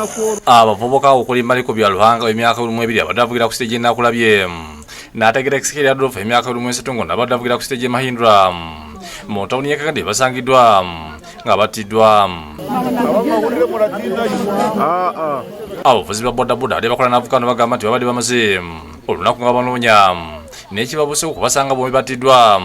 Olunaku olwo. Abavubuka okuli Maliko Byaluhanga emyaka 12 abadde avugira ku siteegi Nakulabye, n'ategera Ekisikeri Adolf emyaka 13 nga abadde avugira ku siteegi Mahindra mu tawuni y'e Kakande basangiddwa nga battiddwa. Abavuzi ba bodaboda ate bakola n'avukano bagamba nti babadde bamaze olunaku nga banoonya n'ekibabuuse okubasanga bombi battiddwa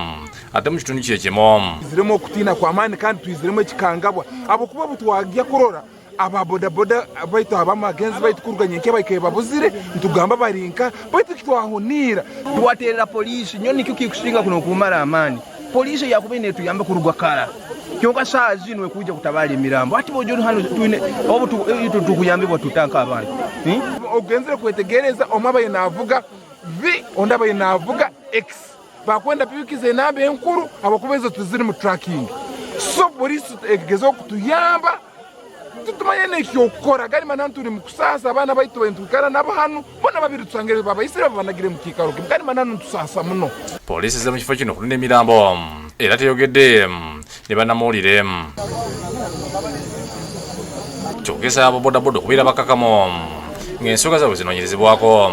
ate mu kitundu kye kimu. Twiziremu okutiina kw'amaani kandi twiziremu ekikangabwa habwokuba butwagya kurora aba bodaboda baitu abamagenzi baitu kuruga nyenkya baikaire babuzire, nitugamba bari nka baitu kitwahuniira. Twaterera poliisi nyo nikyo kikusinga kuno okumara amaani. Poliisi yakubaire netuyamba kuruga kara, kyonka saaha zinu ekwija kutabara emirambo. Hati bojo hanu twine obu itwe tukuyambibwa tuta nk'abantu? Ogenzere kwetegereza, omwe abaire navuga V, ondi abaire navuga X. Bakwenda pikiza enamba enkuru habwokuba ezo tiziri mu tracking. So poliisi egezeho kutuyamba, titumanye n'eky'okukora. Gari mananu turi mu kusaasa abaana baitu nitwikara nabo hanu, bona babiri tusangire babaisire babanagire mu kiikaro kimu. Gari mananu nitusaasa muno. Poliisi ezze mu kifo kino okunona emirambo era teyogedde ne bannamawulire. Kyokka esaba ababodaboda okubeera abakakamu ng'ensonga zaabwe zinoonyerezebwako.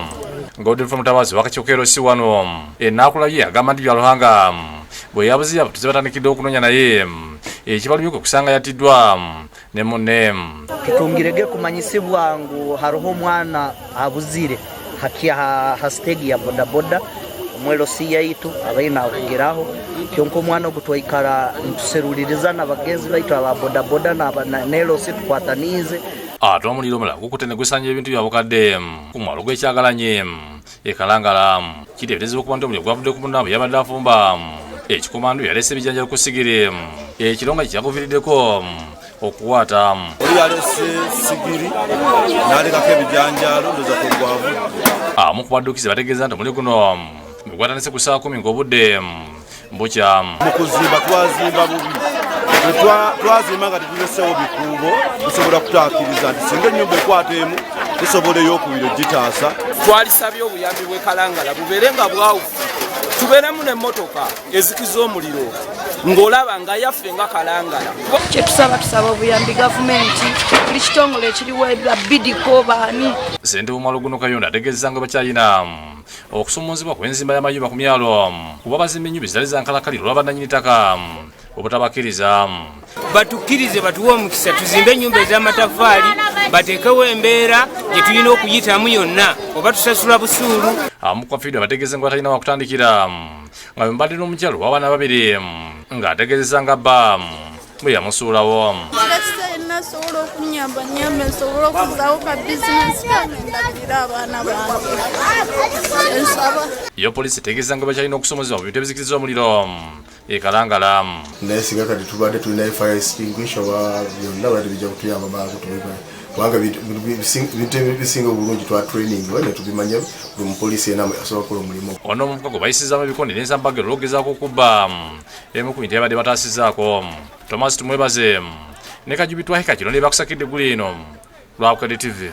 Godfrey Mutabazi ow'akakiiko ka LC wano e Naakulabye agamba nti Byaruhanga bwe yabuze abatuuze batandikidde okunoonya naye ekibalumye kwe kusanga yattiddwa ne munne. Tutungirege kumanyisibwa ngu hariho omwana abuzire ha siteegi ya bodaboda omu LC yaitu abaire navugiraho, kyonka omwana ogu twaikara nituseruliriza na bagenzi baitu aba bodaboda na LC tukwataniize. Ate omuliro omulala gukutte ne gusaanya ebintu bya bukadde ku mwalo gw'e Kyagalanyi e Kalangala. Kiteeberezebwa okuba nti omuliro gwavudde ku munnaabwe eyabadde afumba ekikomando eyaleese ebijanjaalo ku ssigiri ekiro nga kye kyaguviiriddeko okukwata. Oli yalese sigiri n'alekako ebijanjaalo, ndowooza kwe gwavudde. Abamu ku badduukizi bategeeza nti omuliro guno bwe gwatandise ku ssaawa 10 ng'obudde bukya. Mu kuzimba twazimba bubi, twazimba nga tetulesewo bikuubo tusobola kutaakiriza nti singa ennyumba ekwata emu tusobola ey'okubiri ogitaasa. Twalisabye obuyambi bw'e Kalangala bubeere nga bwawufu, tubeeremu n'emmotoka ezikiza omuliro ng'olaba nga yaffe nga Kalangala. Kyetusaba, tusaba obuyambi gavumenti, buli kitongole ekiriwo, bidiko baani. Ssentebe w'omwalo guno Kayondo ategeezezza nga bakyalina okusomozebwa kw'enzimba y'amayumba ku myalo kuba bazimba ennyumba ezitali za nkalakalira olwa bannannyini ttaka obutabakkiriza. Batukkirize, batuwe omukisa tuzimbe ennyumba ez'amatafaali, bateekewo embeera gye tulina okuyitamu yonna oba tusasula busuulu. Abamu ku bafiirwa bategeeza nga batalina wakutandikira nga bwe n'omukyalo w'abaana babiri ng'ategeezezza nga bba bwe yamusuulawo. Kirekisa asobola okunyamba nyamba nsobole okuzaawo ka bizinesi kange ndabirira abaana bange, kyensaba. Yo poliisi etegeeza nga bakyalina okusomozebwa mu bintu ebizikiriza omuliro e Kalangala. Naye singa kati tubadde tulinayo fire extinguisher oba byonna badde bijja kutuyamba mangu tubimanya, kubanga bintu ebisinga obulungi twa training ne tubimanya, buli mupoliisi yena asobola okukola omulimu. Ono omuvubuka gwe bayisizaamu ebikonde n'ensambagero olw'okugezaako okubba emu ku bintu ebadde bataasizzaako. Thomas Tumwebaze ne Kajubi Twahika kino ne bakusakidde guli eno lwa Bukedde TV.